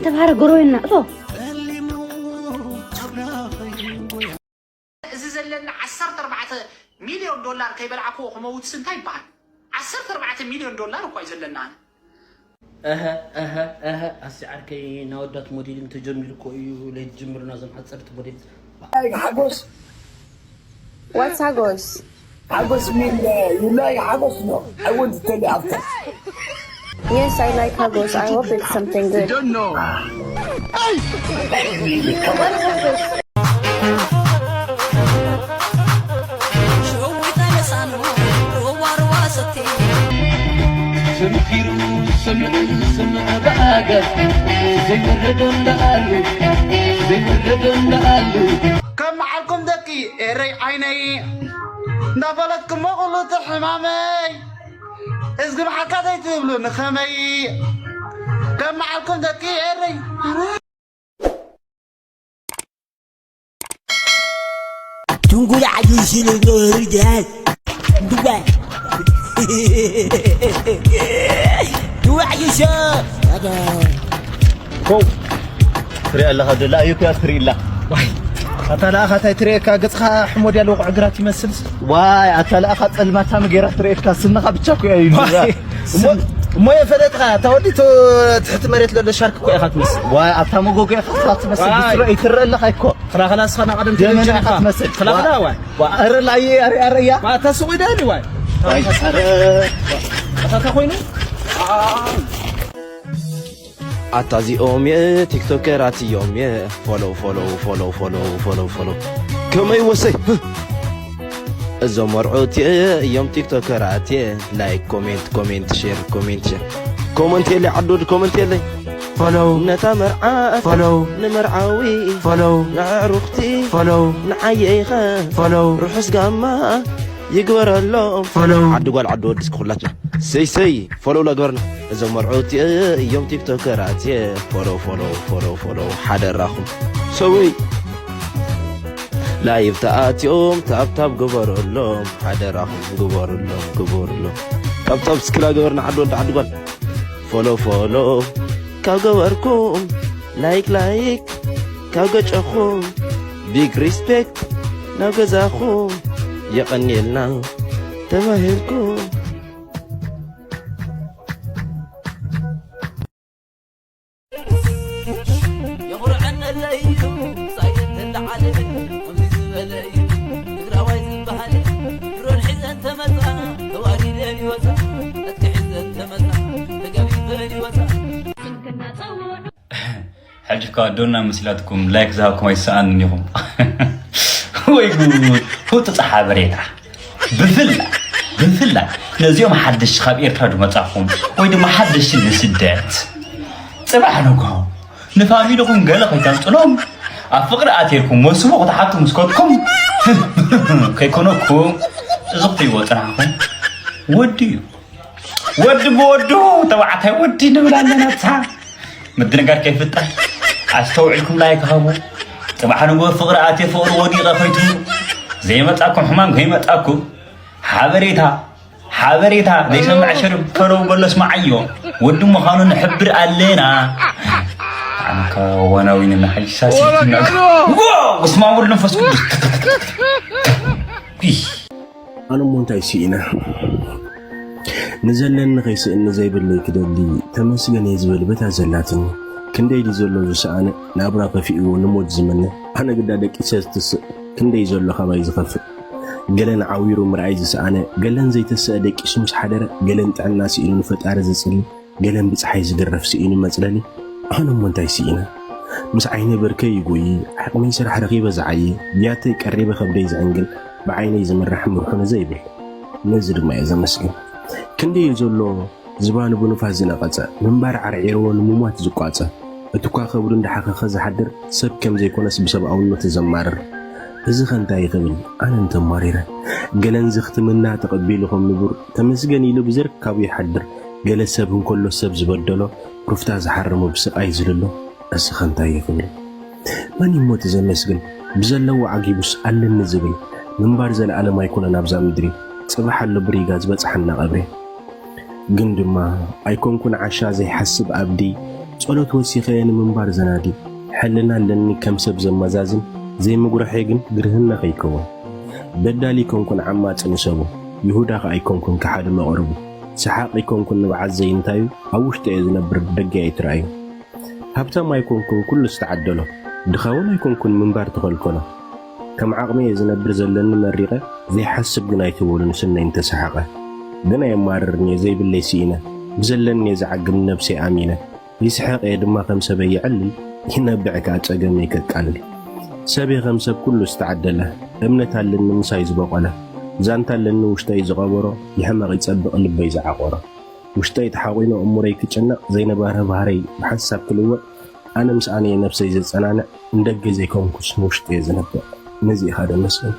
ተባሃረ ጎረቤና እቶ እዚ ዘለና ዓሰርተ ኣርባዕተ ሚልዮን ዶላር ከይበልዓክዎ ክመውትስ እንታይ ይበሃል? ዓሰርተ ኣርባዕተ ሚልዮን ዶላር እኳ እዩ ዘለና። ኣነ እሀ እሀ እሀ ኣሲ ዓርከይ ናወዳት ሞዴሊንግ ተጀሚሩ እኮ እዩ ለይት ጅምርና ዞም ሓፀርቲ ሞዴል ሓጎስ What's Hagos? ሓጎስ ሚን ዩ ላይ ሓጎስ ነው። I want to tell you after. Yes, I like Hagos. I hope it's something good. ሰምዒ ስምዕ ስምዕ ብኣገር ዘይወረዶ እንዳኣሉ ዘይወረዶ እንዳኣሉ ከም መዓልኩም ደቂ ኤረይ ዓይነይ እንዳፈለጥኩሞ ኩሉ እቲ ሕማመይ እዝግም ሓካ ዘይትብሉ ንኸመይ ከም መዓልኩም ደቂ ኤረይ ቱንጉላ ዓዲ ሽልኖርጃል ዱባይ ዱባይ ዓዲ ሸ ትሪኢ ኣለኻ ዶ ላእዩ እኮ ትሪኢ ኣላ ኣታ ለኣኻ እንታይ ትሪኤካ ገፅኻ ሕሞድ ያለ ወቕዑ ግራት ይመስል ዋይ ኣታ ለኣኻ ፀልማታ መጌራ ትሪኤካ ስንኻ ብቻ እኮ እዩ እሞ የፈለጥኻ እታ ወዲ ትሕቲ መሬት ለሎ ሻርክ እኮ ኢኻ ትመስል ዋይ ኣታ መጎጎ ኢኻ ትመስል ብስሩ ይትረአ ኣለኻ እኮ ክላኸላ እስኻ ናቐደም ደመና ኢኻ ትመስል ክላኸላ ዋይ ኣረ ላየ ኣረ ኣረ እያ ኣታ ስቑ ይደሊ ዋይ ኣታ ኮይኑ ኣታ እዚኦም የ ቲክቶከራት እዮም የ ፎሎው ፎሎው ፎሎው ፎሎው ፎሎው ፎሎው ከመይ ወሰይ እዞም መርዑት የ እዮም ቲክቶከራት የ ላይክ ኮሜንት ኮሜንት ሼር ኮሜንት ሼር ኮመንት የለይ ዓዶድ ኮመንት የለይ ፎሎው ነታ መርዓት ፎሎው ንመርዓዊ ፎሎው ንዕሩኽቲ ፎሎው ንዓየ ኢኸ ፎሎው ርሑስ ጋማ ይግበረሎም ፎሎው ዓዲ ጓል ዓዲ ወዲ እስኪ ኩላትና ሰይ ሰይ ፎሎው ላግበርና እዞም መርዑት እዮም ቲክቶከራት የ ፎሎው ፎሎው ፎሎው ፎሎው ሓደራኹም ሰውይ ላይቭ ተኣትዮም ታብታብ ግበረሎም ሓደራኹም ግበሩሎም ግበሩሎም ታብታብ እስኪ ላግበርና ዓዲ ወዲ ዓዲ ጓል ፎሎው ፎሎው ካብ ገበርኩም ላይክ ላይክ ካብ ገጨኹም ቢግ ሪስፔክት ናብ ገዛኹም የቐንየልና ተባሂልኩም የኹርዐነለይ እዩ ሳይደን ተለዓለ ከምዚ ዝበለ እዩ ትግራዋይ ዝበሃል ድሮን ሒዘን ተመፃ ተዋሪደን ይወፃ ዕጥቂ ሒዘን ተመፃ ተገቢፈን ይወፃ ሕጂ ከ ዶና መስላትኩም ላይክ ዝሃብኩም ኣይሰኣንን ኢኹም ወይ ጉድ ህጡፅ ሓበሬታ ብፍላይ ብፍላይ ነዚኦም ሓደሽቲ ካብ ኤርትራ ዝመጻኹም ወይ ድማ ሓደሽቲ ንስደት ጽባሕ ንግሆ ንፋሚልኹም ገለ ከይተምጽሎም ኣብ ፍቕሪ ኣትየልኩም ወስቦ ክትሓቱ ምስ ከድኩም ከይኮነኩም እዚ ክትሪእዎ ጽናሕኩም ወዲ እዩ ወዲ ብወዱ ተባዕታይ ወዲ ንብል ኣለና ብዝሓ ምድንጋር ከይፍጠር ኣስተውዒልኩም ላይክ ሃቡ። ጽባሕ ንግሆ ፍቕሪ ኣትየ ፍቕሪ ወዲቐ ከይትብሉ ዘይመጻኩም ሕማም ከይመጻኩም ሓበሬታ ሓበሬታ ዘይሰምዕ ሸርብ ፈረው በሎ ስምዓዮ ወዲ ምዃኑ ንሕብር ኣለና። ኣነካ ዋናዊንና ሓይሳሲ ስማ ወልድ መንፈስ ቅዱስ ኣነ እሞ እንታይ ስኢነ ንዘለኒ ከይስእኒ ዘይብለይ ክደሊ ተመስገን እየ ዝበል በታ ዘላትኒ ክንደይ ድዩ ዘሎ ዝሰኣነ ናብራ ከፊእዎ ንሞት ዝምነ ኣነ ግዳ ደቂሰ ዝትስእ ክንደይ ዘሎ ካባይ ዝኸፍእ ገለን ዓዊሩ ምርኣይ ዝሰኣነ ገለን ዘይተስአ ደቂሱ ምስ ሓደረ ገለን ጥዕና ስኢኑ ንፈጣሪ ዝጽሊ ገለን ብጸሓይ ዝግረፍ ስኢኑ መጽለሊ ኣነ እሞ እንታይ ስኢነ ምስ ዓይነ በርከይ ይጎይ ዓቕመይ ስራሕ ረኺበ ዝዓየ ብያተይ ቀሪበ ከብደይ ዝዕንግል ብዓይነይ ዝምራሕ ምርሑኒ ዘይብል ነዚ ድማ እየ ዘመስግን ክንደይ እዩ ዘሎ ዝባኑ ብንፋስ ዝነቐጸ ምንባር ዓርዒርዎ ንምሟት ዝቋጸ እትኳ ከብዱ እንዳሓኸኸ ዝሓድር ሰብ ከም ዘይኮነስ ብሰብኣውነቱ ዘማርር እዚ ኸ እንታይ ክብል ኣነ እንተማሪረ ገለን ዘኽትምና ተቐቢሉ ከም ንቡር ተመስገን ኢሉ ብዘርካቡ ይሓድር ገለ ሰብ እንከሎ ሰብ ዝበደሎ ሩፍታ ዝሓርሞ ብስቓይ ዝልሎ እስኸ እንታይ እዩ ክብል መን እዩ ሞት ዘመስግን ብዘለዎ ዓጊቡስ ኣለኒ ዝብል ምንባር ዘለኣለም ኣይኮነን ኣብዛ ምድሪ ጽባሕ ኣሎ ብሪጋ ዝበጽሓና ቀብሪ ግን ድማ ኣይኮንኩን ዓሻ ዘይሓስብ ኣብዲ ጸሎት ወሲኸ እየ ንምንባር ዘናዲ። ሕልና ኣለኒ ከም ሰብ ዘመዛዝን፣ ዘይምጉርሐይ ግን ግርህና ከይከውን። በዳሊ ኣይኮንኩን ዓማጺ ንሰቡ፣ ይሁዳ ከኣ ኣይኮንኩን ከሓዲ መቕርቡ። ሰሓቕ ኣይኮንኩን ንብዓት ዘይንታዩ፣ ኣብ ውሽጢ እየ ዝነብር ብደገ ኣይትረኣዩ። ሃብታም ኣይኮንኩን ኩሉ ዝተዓደሎ፣ ድኻ እውን ኣይኮንኩን ምንባር ተኸልከሎ። ከም ዓቕሚ እየ ዝነብር ዘለኒ መሪቐ፣ ዘይሓስብ ግን ኣይትበሉን ስነይ እንተሰሓቐ። ግን ኣየማርርን እየ ዘይብለይ ስኢነ፣ ብዘለኒ እየ ዝዓግብ ንነብሰይ ኣሚነ። ይስሕቕ እየ ድማ ከም ሰበይ የዕልል፣ ይነብዕ ከኣ ጸገመይ ከቃልል። ሰብ እየ ከም ሰብ ኩሉ ዝተዓደለ፣ እምነት ኣለኒ ምሳይ ዝበቖለ። ዛንታ ኣለኒ ውሽጠይ ዝቐበሮ፣ ይሕመቕ ይጸብቕ ልበይ ዝዓቖሮ። ውሽጠይ ተሓቒኑ እሙረይ ክጭነቕ፣ ዘይነበረ ባህረይ ብሓንሳብ ክልወጥ፣ ኣነ ምስ ኣነ እየ ነብሰይ ዘጸናንዕ፣ ንደገ ዘይኮንኩስ ንውሽጢ እየ ዝነብዕ። ነዚ ኢኻ ዶ መስፍን?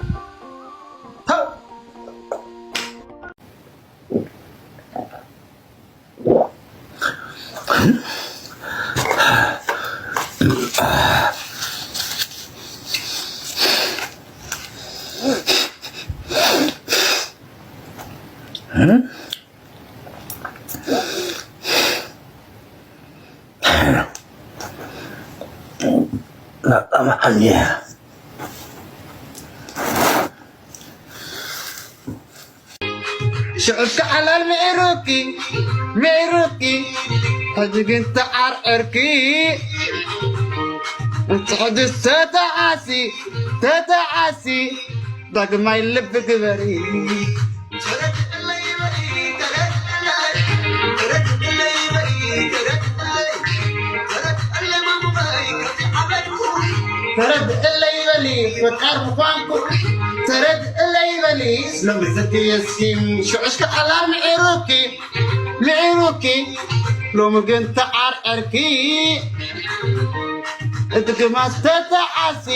ናጣ መዓልየ ሽዑ እስከ ሓላል ምዒሩኪ፣ ምዒሩኪ፣ ሕጂ ግን ተዓርዕርኪ። እቲ ሕጂ ተተዓሲ፣ ተተዓሲ፣ ዳግማይ ልቢ ግበሪ። ተረድእለይ በሊ ፈቃር ምዃንኩ፣ ተረድእለይ በሊ ሎሚ ዘትየስኪ ሽዑ እስከ ሓላል ምዒሩኪ፣ ምዒሩኪ ሎሚ ግን ተዓርዐርኪ። እቲ ግማስ ተተዓሲ፣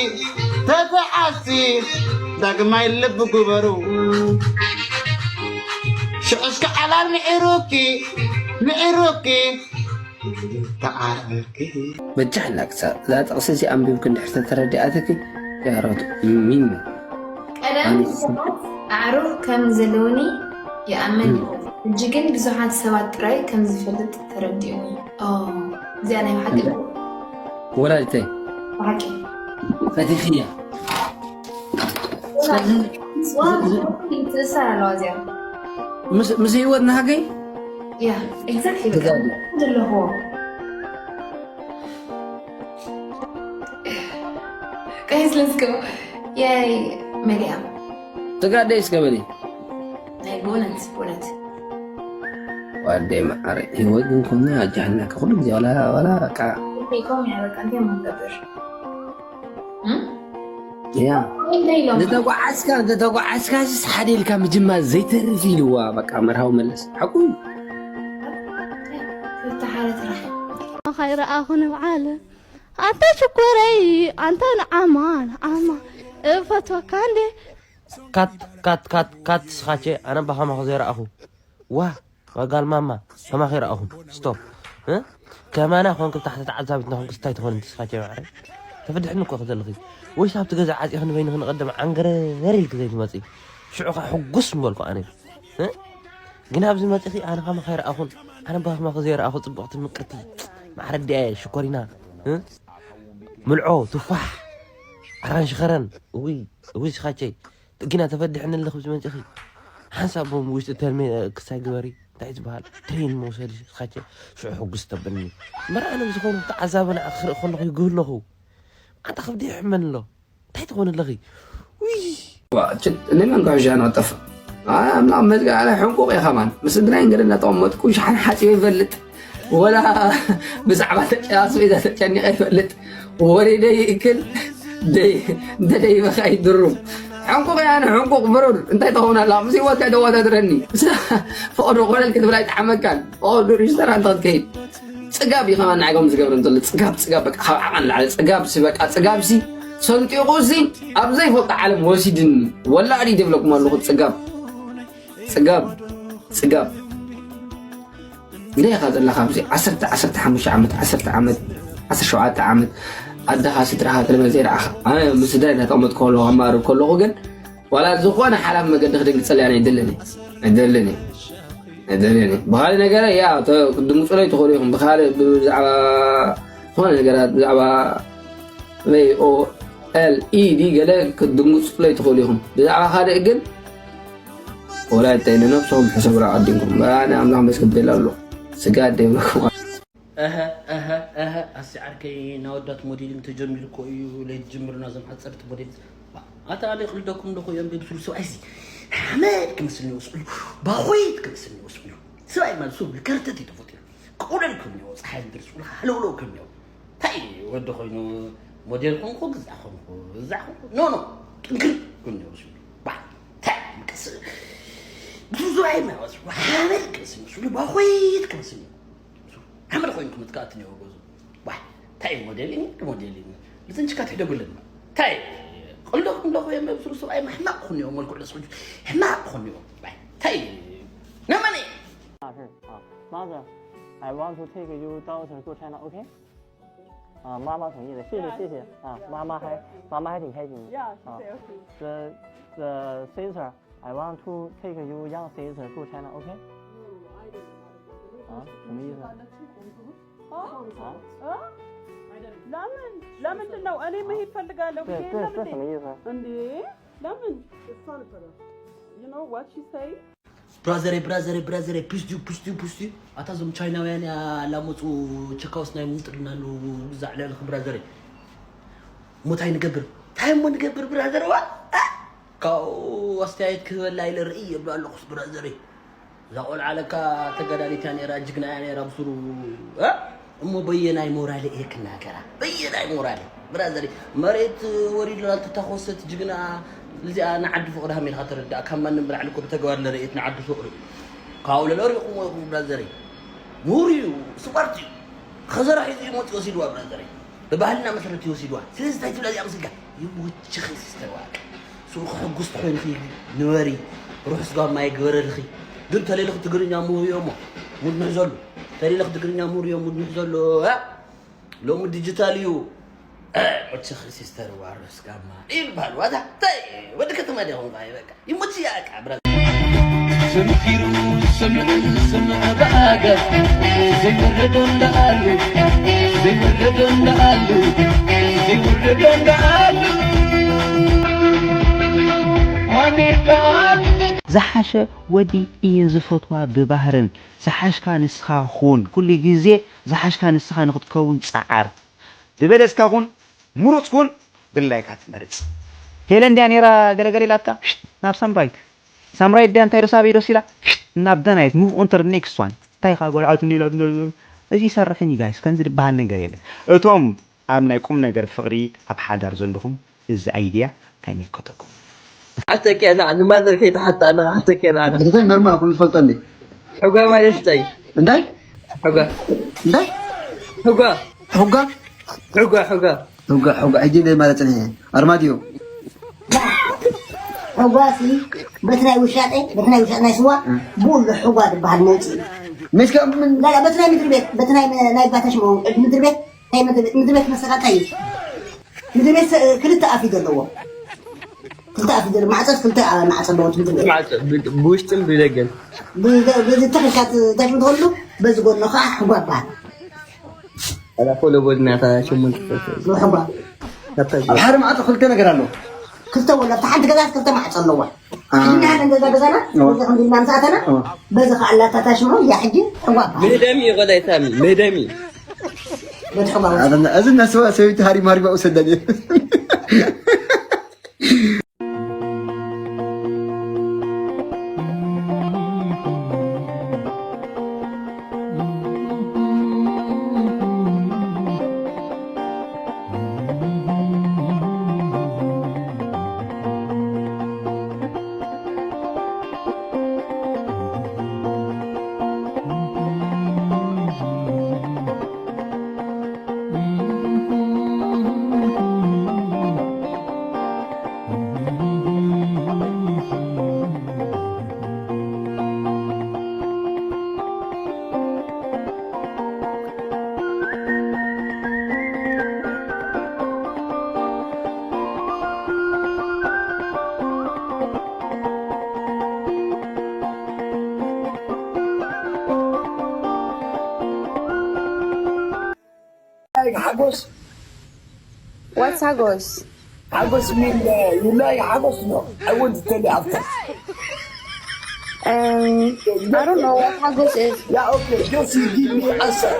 ተተዓሲ ዳግማይ ልቢ ግበሩ። ሽዑ እስከ ሓላል ምዒሩኪ፣ ምዒሩኪ ተዓርዐርኪ። በጃ ሓላቅሳ እዛ ጥቕሲ እዚ ኣንቢብኪ እንድሕር ተተረዲኣትኪ ያረቱ ሚን ቀደም ኣነ ብዙሓት ኣዕሩኽ ከም ዘለውኒ ይኣምን እም። ሕጂ ግን ብዙሓት ሰባት ጥራይ ከም ዝፈልጥ ተረዲኡኒ። ኦ፣ እዚኣ ናይ ብሓቂ እም። ድዩ? ወላዲተይ ብሓቂ። ፈቲኽያ። ወላ-፣ ዋ፣ ትእሰር ኣለዋ እዚኣ። ምስ፣ ምስ ህይወት ናሃገይ? Yeah, exactly። በቃ ትጋቢ። ኣለኹ። Guys, let's go. Yay, መሊኣ። ትጋደይ እስከ በሊ። ናይ ብእውነት፣ ብእውነት። ዋደይ መዓረ፣ ህይወት ግን ከምዚ ኣጃህልና ከ ኩሉ ግዜ ዋላ፣ ዋላ በቃ። ከይኮም እያ በቃ፣ እንታይ እሞ ንገብር? እም? ያ። እንታይ ኢሎም? እንተተጓዓዝካ፣ እንተተጓዓዝካ ሲ ሓደ ኢልካ ምጅማር ዘይተርፍ ኢልዋ፣ በቃ መርሃዊ መለስ። ሓቁ እዩ። ክልተ ሓደ ጥራሕ። ከይረኣኹ ንብዓል። ኣንታ ሽኮረይ፣ ኣንታ ንዓማ፣ ንዓማ። እፈትወካ እንዴ? ካት፣ ካት፣ ካት፣ ካት፣ ስኻቼ፣ ኣነ ባኻማኹ ዘይረኣኹ። ዋ፣ ዋ ጋል ማማ፣ ከማኺ ረኣኹም። ስቶፕ። እ? ከማና ኮንክ ታሕቲ ተዓዛቢትና ኮንክ ስታይ ትኾን እንት ስኻቼ ማዕረ? ተፈድሕኒ እኮ ዘለኺ። ወይስ ኣብቲ ገዛ ዓፂኺ ንበይንኺ ንቐደም ዓንገረር ኢልኪ ዘይትመፂ? ሽዑ ኸዓ ሕጉስ ምበልኩ ኣነ። እ? ግን ኣብዚ መፂኺ ኣነ ኸማኺ ኣይረኣኹን። ኣነ ባኻማኺ ዘይረኣኹ ፅብቕቲ ምቅርቲ። ማዕረ ኣዲኣ እየ ሽኮሪና። እ? ምልዖ፣ ቱፋሕ፣ ኣራንሺ ኸረን። እውይ፣ እውይ ስኻቸይ። ጥጊና ተፈዲሕኒ ኣለኹ ኣብዚ መፂኺ። ሓንሳብ ቦም ውሽጢ ተልሜ ክሳይ ግበሪ። እንታይ ዝበሃል? ትሬን መውሰዲ ስኻቸ ሽዑ ሕጉስ ተብልኒ። እምበር ኣነ ብዝኾኑ ተዓዛቢ ንዓኺ ክርኢ ከለኹ ይጉህ ኣለኹ። ኣንታ ከብዲ ይሕመኒ ኣሎ። እንታይ ትኾኒ ኣለኺ? ውይ! ዋ፣ ች-፣ ንመን ክሕሻ ነው ጠፋ? ኣይ፣ ኣምላኽ መዝገብ ኣለ ሕንቁቕ እየ ከማን። ምስ ስድራይ እንግዲህ እናጠቐመጥኩ ሸሓን ሓጺበ ይፈልጥ። ወላ ብዛዕባ ተጨ-፣ ኣስቤዛ ተጨኒቐ ይፈልጥ። ወሪደ ይእክል፣ ደይ-፣ እንተ ደይበኻ ይድሩም። ሕንቁቕ እየ ኣነ፣ ሕንቁቕ ብሩር። እንታይ ትኸውን ኣላ? ምስ ህይወትካ ደዋዳድረኒ። ፈቐዶ ኮለል ክትብል ኣይጠዓመካን። ፈቐዶ ሬስቶራንት ክትከይድ። ጽጋብ እዩ ከማን ንዓይ ከም ዝገብረን ዘሎ። ጽጋብ፣ ጽጋብ፣ በቃ ካብ ዓቐን ንላዕሊ ጽጋብ ሲ፣ በቃ ጽጋብ ሲ ሰንጢቑ ሲ ኣብ ዘይፈልጦ ዓለም ወሲድኒ። ወላዲ ደብለኩም ኣለኹ ጽጋብ። ጽጋብ፣ ጽጋብ። እንታይ ኢኻ ዘለኻ ኣብዚ ዓሰርተ፣ ዓሰርተ ሓሙሽተ ዓመት፣ ዓሰርተ ዓመት፣ ዓሰርተ ሸውዓተ ዓመት ኣደኻ ስድራኻ ተለመ ዘይረኣኻ። ኣነ ምስ ስድራይ እናተቐመጥኩ ከለኹ ከማርር ከለኹ ግን ዋላ ዝኾነ ሓላፍ መገዲ ክድንግጸለይ ኣነ ኣይደልን እየ። ኣይደልን እየ። ኣይደልየን እየ። ብኻልእ ነገር፣ ያ፣ ተ-፣ ክትድምፁለይ ትኽእሉ ኢኹም። ብኻልእ ብዛዕባ ዝኾነ ነገራት፣ ብዛዕባ ወይ ኦ ኤል ኢ ዲ ገለ ክትድምፁለይ ትኽእሉ ኢኹም። ብዛዕባ ካልእ ግን፣ ወላ እንታይ ንነብስኹም ሕሰቡላ ቀዲምኩም። ኣነ ኣምላኽ መስገደል ኣሎ። ስጋድ ይብለኩም። እህ፣ እህ፣ እህ፣ ኣሲ ዓርከይ፣ ናወዳት ሞዴሊንግ ተጀሚሩ እኮ እዩ። ለይት ጅምርና እዞም ሓፀርቲ ሞዴል። ኣታ ኣነ ክልደኩም ኣለኹ እዮም ብብስሉ ሰብኣይ እዚ ሓመድ ክመስልኒ ወስሉ፣ ባኾይት ክመስልኒ ወስሉ። ሰብኣይ ማለት ሰብ ከርተት እዩ ተፈጢሩ። ቅውለል ክብልኒ፣ ፀሓይ ምድሪ ስሉ ሃለውለው ክብልኒ። እንታይ ወዲ ኮይኑ ሞዴል ኮንኩ፣ ግዛዕ ኮንኩ፣ ግዛዕ ኮንኩ። ኖ፣ ኖ፣ ጥንክር ክብልኒ ወስሉ። ባ፣ እንታይ ምቅስ-፣ ብዙ ሰብኣይ ማለት ሓመድ ክመስልኒ ወስሉ፣ ባኾይት ክመስልኒ። ሓመድ ኮይንኩም እትከኣትኒ ወገዙ። ዋይ፣ እንታይ ሞዴሊንግ፣ ሞዴሊንግ። ልዝንችካ ትሕደጉልን። እንታይ፣ ቅልዶ ክንዶ ኮይም ብስሩ ሰብኣይ ሕማቕ ኩንዮ፣ መልክዑ ደስ ክጁ። ሕማቕ ኩንዮ። ዋይ፣ እንታይ፣ ነመኔ? 啊，是啊，Mother, I want to take you daughter to China, OK? 啊，妈妈同意了，谢谢谢谢啊，妈妈还妈妈还挺开心的。 Yeah, she 啊， said okay. The the sister, I want to take you young sister to China, OK? 啊，什么意思？ 어? 어? ለምን? ለምንድን ነው? እኔ መሄድ ፈልጋለሁ። 这 ብቻዬን 这 ለምን? 这什么意思？ እንዴ? ለምን? You know what she say? ብራዘሬ፣ ብራዘሬ፣ ብራዘሬ፣ ፕስዩ፣ ፕስዩ፣ ፕስዩ። ኣታ እዞም ቻይናውያን ኣላመፁ ቸካውስ ናይ ምንጥርና ኣለዉ። ግዛዕ ልዕልኺ ብራዘሬ። እሞ እንታይ ንገብር? እንታይ እሞ ንገብር ብራዘር? ዋ? እ? ካብኡ ኣስተያየት ክህበላ ኢለ ርእይ የብሉ ኣለኹስ ብራዘረይ። እዛ ቆልዓ ለካ ተጋዳሊት እያ ነይራ፣ ጅግና እያ ነይራ ብስሩ። እ? እሞ በየናይ ሞራል እየ ክናገራ? በየናይ ሞራል? ብራዘረይ፣ መሬት ወሪድና እንተታኾሰት ጅግና እዚኣ ንዓዲ ፍቕሪ ሃሚልካ ተረዳእ። ካብ ማንም ብላዕሊ እኮ ብተግባር ለርእየት ንዓዲ ፍቕሪ። ካብኡ ለለሪኹሞ ኢኹም ብራዘረይ። ምሁር እዩ፣ ስማርት እዩ። ኸዘራ ሒዙ እዩ መፂኡ ወሲድዋ ብራዘረይ። ብባህልና መሰረት እዩ ወሲድዋ። ስለዚ እንታይ ትብላ እዚኣ መሲልካ? ይሞችኺ ሲስተር ዋቅ። ስሩ ክሕጉስ ተኾይንኺ ንበሪ። ሩሕ ስጋብ ማይ ግበረልኺ። ግን ተሌልኺ ትግርኛ ምሁር እዮ እሞ ሙድ ንሕዘሉ። ተሌልኺ ትግርኛ ምሁር እዮ ሙድ ንሕዘሉ። እ? ሎሚ ዲጂታል እዩ። እ፣ ሞችኺ ሲስተር ዋሮ ስጋማ ይበሃል። ዋታ፣ ታይ፣ ወዲ ከተማ ዲኹም? ይ፣ በቃ፣ ይሞች ያቃ፣ ብራ። ሰምቲሩ ስምዕ ስምዕ ብኣገር ዘይወረዶ እንዳኣሉ፣ ዘይወረዶ እንዳኣሉ፣ ዘይወረዶ እንዳኣሉ። ኣሜሪካ ዝሓሸ ወዲ እየን ዝፈትዋ ብባህርን። ዝሓሽካ ንስኻ ኩን። ኩሉ ግዜ ዝሓሽካ ንስኻ ንኽትከውን ጸዓር። ዝበለጽካ ኩን፣ ምሩጽ ኩን፣ ድላይካ ትመርጽ። ሄለን ድያ ነይራ ገለገለ ኢላታ? ሽት፣ ናብ ሳምራይት። ሳምራይት ድያ እንታይ ዶ ሳበይ ዶ ሲላ? ሽት፣ ናብ ዳናይት፣ move on to the next one። እንታይ ኢኻ ጎልዓትኒ ኢላትኒ? እዚ ይሰርሕን እዩ ጋይስ፣ ከምዚ ዝበሃል ነገር የለን። እቶም ኣብ ናይ ቁም ነገር ፍቕሪ ኣብ ሓዳር ዘለኹም እዚ ኣይድያ ኣይምልከተኩም። ሓተኪ ኣነ ንማዘር ከይትሓታ ኣነ ሓተኪ ኣነ ኣነ። እንታይ መርማ ኩሉ ትፈልጦ እንዴ? ሕጓ ማለት እንታይ? እንታይ? ሕጓ። እንታይ? ሕጓ። ሕጓ? ሕጓ፣ ሕጓ። ሕጓ፣ ሕጓ። ሕጂ እንታይ ማለት ጽንሐ? ኣርማድዮ። ሕጓ ሲ በቲ ናይ ውሻጠ፣ በቲ ናይ ውሻጠ ናይ ስዋ፣ እ። ቡሉ ሕጓ ዝበሃል መውጽኢ። ምስከ ምን ላ፣ ላ፣ በቲ ናይ ምድሪ ቤት፣ በቲ ናይ፣ ናይ ባታሽ መ-፣ ምድሪ ቤት፣ ናይ ምድሪ ቤት፣ ምድሪ ቤት መሰኻ እንታይ እዩ? ምድሪ ቤት ሰ-፣ ክልተ ኣፍ እዩ ዘለዎ። ክልተ ኣፍ እዩ ዘለዎ። ማዕጾስ ክልተ፣ ኣ፣ ማዕጾ ኣለዎ እቲ ምድሪ ቤት። ማዕጾ ብ-፣ ብውሽጥን ብደገን። ብደ-፣ በዚ ተኺልካ ት-፣ ታሽሙ ትኸሉ፣ በዚ ጎኑ ኸዓ ሕጓ ይበሃል። ኣላ ፎሎ ቦድና እታ ሽሙን ትፈትሕ። ሕጓ። ኣታ ኣብ ሓደ ማዕጾ ክልተ ነገር ኣለዎ። ክልተ ወላ፣ ኣብታ ሓንቲ ገዛ ክልተ ማዕጾ ኣለዋ። አ። ሕጂ ንሕና ገዛ ገዛና፣ አ። በዚ ከምዚ ኢልና ምስ ኣተና፣ አ። በዚ ከዓ ኣላታ ታሽሙ፣ እያ ሕጂ ሕጓ በሃል። ምህደሚ እዩ፣ ቆላይ ሳሚ፣ ምህደሚ። በቲ ሕጓ ወፂ። ኣነ፣ እዚ እናሰዋ ሰበይቲ ሃሪማ ሃሪማ ውሰደኒ። What's Hagos? Hagos mean, uh, you like Hagos? No, I want to tell you after. Um, I don't know what Hagos is. Yeah, okay, just you give me answer.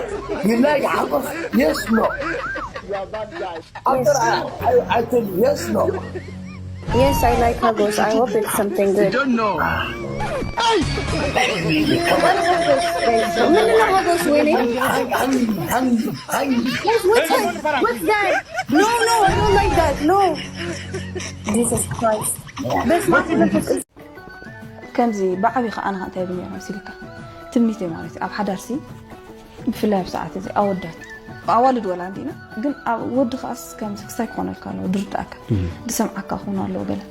You like Hagos? Yes, no. After I, I, I tell you yes, no. Yes, I like Hagos. I hope it's something good. Don't know. What Hagos is? ምንድን ነው Hagos? Wait. Hang, hang, hang, hang. Yes, what's that? What's that? No, no, I don't like that. No. Jesus Christ. በስመ አብ ወመንፈስ ቅዱስ። ከምዚ ብዓቢ ከኣ ንኻ እንታይ ብል ነይሩ መሲልካ? ትምኒተይ ማለት እዩ። ኣብ ሓዳርሲ ብፍላይ ኣብ ሰዓት እዚ ኣወዳት ኣዋልድ ወላ እንዲና ግን ኣብ ወዲ ከኣስ ከምዚ ክስታይ ክኾነልካ ኣለዎ ድርዳእካ ድሰምዓካ ክኾኑ ኣለዎ ገለ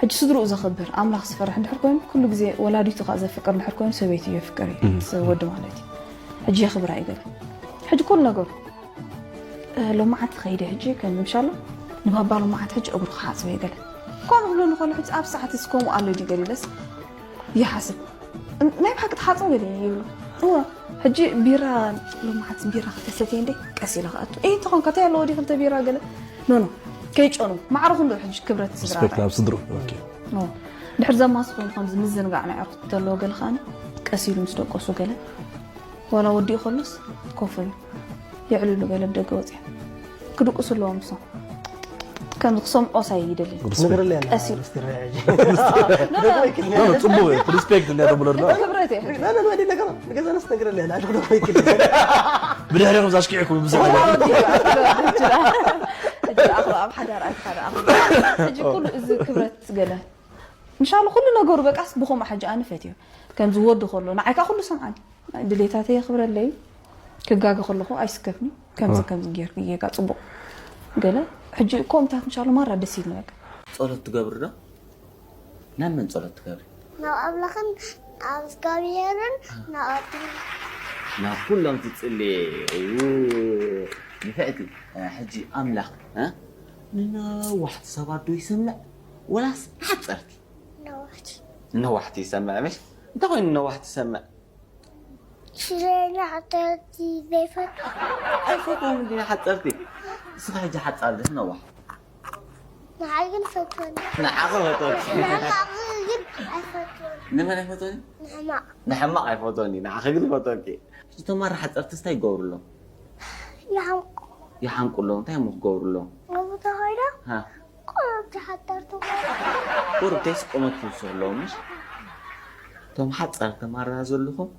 ሕጂ ስድርኡ ዘኽብር ኣምላኽ ዝፈርሕ እንድሕር ኮይኑ ኩሉ ግዜ ወላዲቱ ከኣ ዘፍቅር እንድሕር ኮይኑ ሰበይቱ የፍቅር እዩ ወዲ ማለት እዩ ሕጂ የኽብራ እዩ ገለ ሕጂ ኩሉ ነገሩ ሎማዓንቲ ከይደ ሕጂ ከም ምሻሎ ንባባ ሎማዓንቲ ሕጂ እግሩ ክሓፅበ ገለ ከምኡ ክብለኒ ከሎ ሕጂ ኣብ ሰዓት እዚ ከምኡ ኣሎ ድዩ ገለ ኢለስ ይሓስብ ናይ ብሓቂ ተሓፅቡ ገለ ይብሉ እወ ሕጂ ቢራ ሎማዓንቲ ቢራ ክተሰትየ እንደ ቀስ ኢለ ክኣቱ እ እንተኾንካ እንታይ ኣለዎ ዲ ክልተ ቢራ ገለ ኖኖ ከይጨኑ ማዕረ ኩሉ ሕጂ ክብረት ስድራ ሪስፔክት ናብ ስድርኡ ኦኬ ድሕር ዘማስ ኮይኑ ከምዚ ምዝንጋዕ ናይ ዕርኩት ተለዎ ገለ ከዓኒ ቀስ ኢሉ ምስ ደቀሱ ገለ ዋላ ወዲኡ ከሎስ ኮፍ ኢሉ የዕልሉ ገለ ብደገ ወፅያ ክድቅሱ ኣለዎም ምሶም ከምዚ ክሰምዖ ሳይ ይደሊ ንግርለያ ቀስ ኢሉ ጽቡቅ ሪስፔክት እንዲያ ተብሎ ዶ ክብረት እየ ንገዛነስ ነግረለያ ንኣሽክዶ ይክል ብድሕሪ ከምዚ ኣሽኪዕኩም ምስ ኣብ ሓዳር ኣትካ ሕጂ ኩሉ እዚ ክብረት ገለ ምሻሉ ኩሉ ነገሩ በቃስ ብኸምኡ ሕጂ ኣነ ፈትዮ ከም ዝወዱ ከሎ ንዓይካ ኩሉ ሰምዓኒ ድሌታተይ የኽብረለይ ክጋገ ከለኹ ኣይስከፍኒ ከምዚ ከምዚ ጌርኩ ጌጋ ፅቡቕ ገለ ሕጂ ከምታት ምሻሉ ማራ ደስ ይብል በቃ ጸሎት ትገብሪ ዶ? ናብ መን ጸሎት ትገብሪ? ናብ ኣምላኽን ኣብ እግዚኣብሔርን ናብ ኣቦና ናብ ኩሎም ትጽልየ ንፍዕቲ ሕጂ ኣምላኽ ንነዋሕቲ ሰባት ዶ ይሰምዕ ወላስ ንሓጸርቲ? ነዋሕቲ ነዋሕቲ ይሰምዕ ምሽ እንታይ ኮይኑ ነዋሕቲ ይሰምዕ? ሽረኛ ሓጸርቲ ዘይፈቱ ኣይፈትዎም እንዲ ሓጸርቲ እስኻ ሕጂ ሓጻር ድስ ነዋሕ ንዓይ ግን ፈትወኒ ንዓኺ ፈትወኪ ንሕማቕ ግን ኣይፈትወኒ ንመን ኣይፈትወኒ ንሕማቕ ንሕማቕ ኣይፈትወኒ ንዓኺ ግን ይፈትወኪ ሕጂ ተማሪ ሓጸርቲ እንታይ ይገብሩ ኣለዉ ይሓንቁ ይሓንቁ ኣለዉ እንታይ እሞ ክገብሩ ኣለዉ ኣብኡ ተኸይዳ ቁሩብ ዝሓጠርቱ ቁሩብ ተይስ ቁመት ትውስኹ ኣለዉ ምሽ እቶም ሓፃር ተማራ ዘለኹም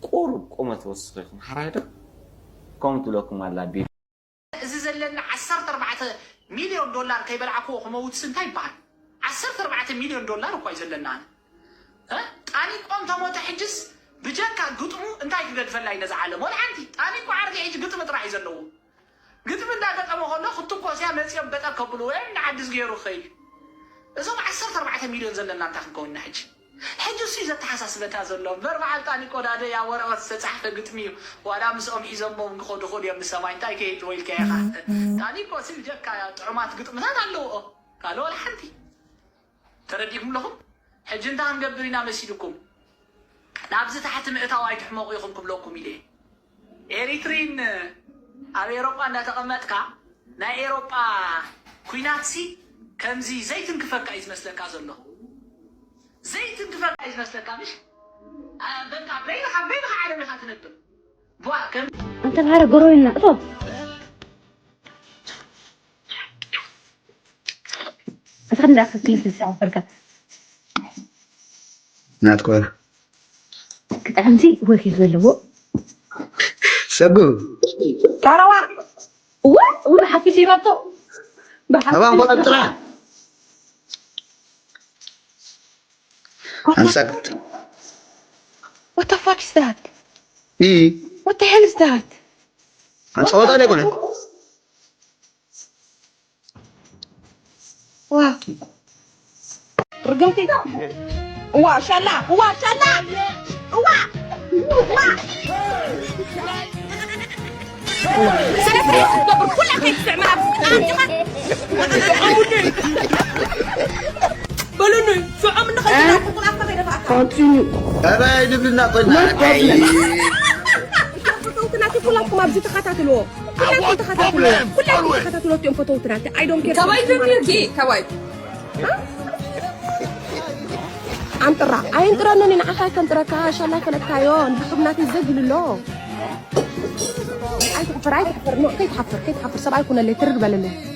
ቁሩብ ቁመት ወስኺ ኢኹም ሓራይ ዶ ከምኡ ትብለኩም ኣላ ቢቢ እዚ ዘለና ዓሰርተ ኣርባዕተ ሚልዮን ዶላር ከይበላዕክዎ ክመውትስ እንታይ ይበሃል ዓሰርተ ኣርባዕተ ሚልዮን ዶላር እኳ እዩ ዘለና ኣነ ጣኒቆ እንተሞተ ሕጅስ ብጀካ ግጥሙ እንታይ ክገድፈላ እዩ ነዛ ዓለም ወላ ሓንቲ ጣኒቆ ዓርከይ ሕጂ ግጥሚ ጥራሕ እዩ ዘለዎ ግጥሚ እንዳገጠመ ከሎ ክትኮስ እያ መፂኦም በጠር ከብልዎ እዮም ንዓዲ ዝገይሩ ክኸይድ እዩ እዞም ዓሰርተ ኣርባዕተ ሚልዮን ዘለና እንታይ ክንከውን ኢና ሕጂ ሕጂ እሱ እዩ ዘተሓሳስበና ዘሎ እምበር በዓል ጣኒቆ ዳደ ያ ወረቐት ዝተፃሕፈ ግጥሚ እዩ ዋላ ምስኦም ሒዞሞ እውን ክኸዱ ክእሉ እዮም ንሰማይ እንታይ ከይህልዎ ኢልካ ኢኻ ጣኒቆ ሲ ብጀካ ጥዑማት ግጥምታት ኣለውኦ ካልኦ ወላ ሓንቲ ተረዲእኩም ኣለኹም ሕጂ እንታይ ክንገብር ኢና መሲልኩም ናብዚ ታሕቲ ምእታው ኣይትሕመቑ ኢኹም ክብለኩም ኢለ ኤሪትሪን ኣብ ኤሮጳ እንዳተቐመጥካ ናይ ኤሮጳ ኩናትሲ ከምዚ ዘይትንክፈካ እዩ ዝመስለካ ዘሎ ዘይትንክፈካ እዩ ዝመስለካ ምሽ በቃ በይንኻ በይንኻ ዓለም ኢኻ ትነብር ቧ ከም እንተ ባረ ጎረቤና እቶ ኣታ ክንዳ ክፍልፍል ዝዓፈርካ ናትኮ ክጥዕምቲ ወኪል ዘለዎ ሰጉ ታራዋ ወ ወ ሓፊስ ይባቶ ኣባን ቆላ ጥራ ኣንሳክት What the fuck is that? ኢ What the hell is that? ኣንጸወጣ ላይ ቆነ ዋ ርግምቲ ዋ ሻላ ዋ ሻላ ዋ ዋ ስነ ስርዓት ክትገብር ኩላ ከይትስዕመ ኣብ ስቃ ኣንቲኻ በሉኒ ስዖም ንኸይትናፍቁ ኣፍካ ከይደፋእካ ኧረ ኣይንብልና ቆና ናቲ ኩላትኩም ኣብዚ ተኸታትልዎ I want problem. Always. Kawaii don't you okay? Kawaii. Antara, ayin tira nani na akai kan tira ka shala kan tayo, nakum nati zaglulo. Ay tafar, ay tafar, no, kay tafar, kay tafar, sabay ko na letter balalo.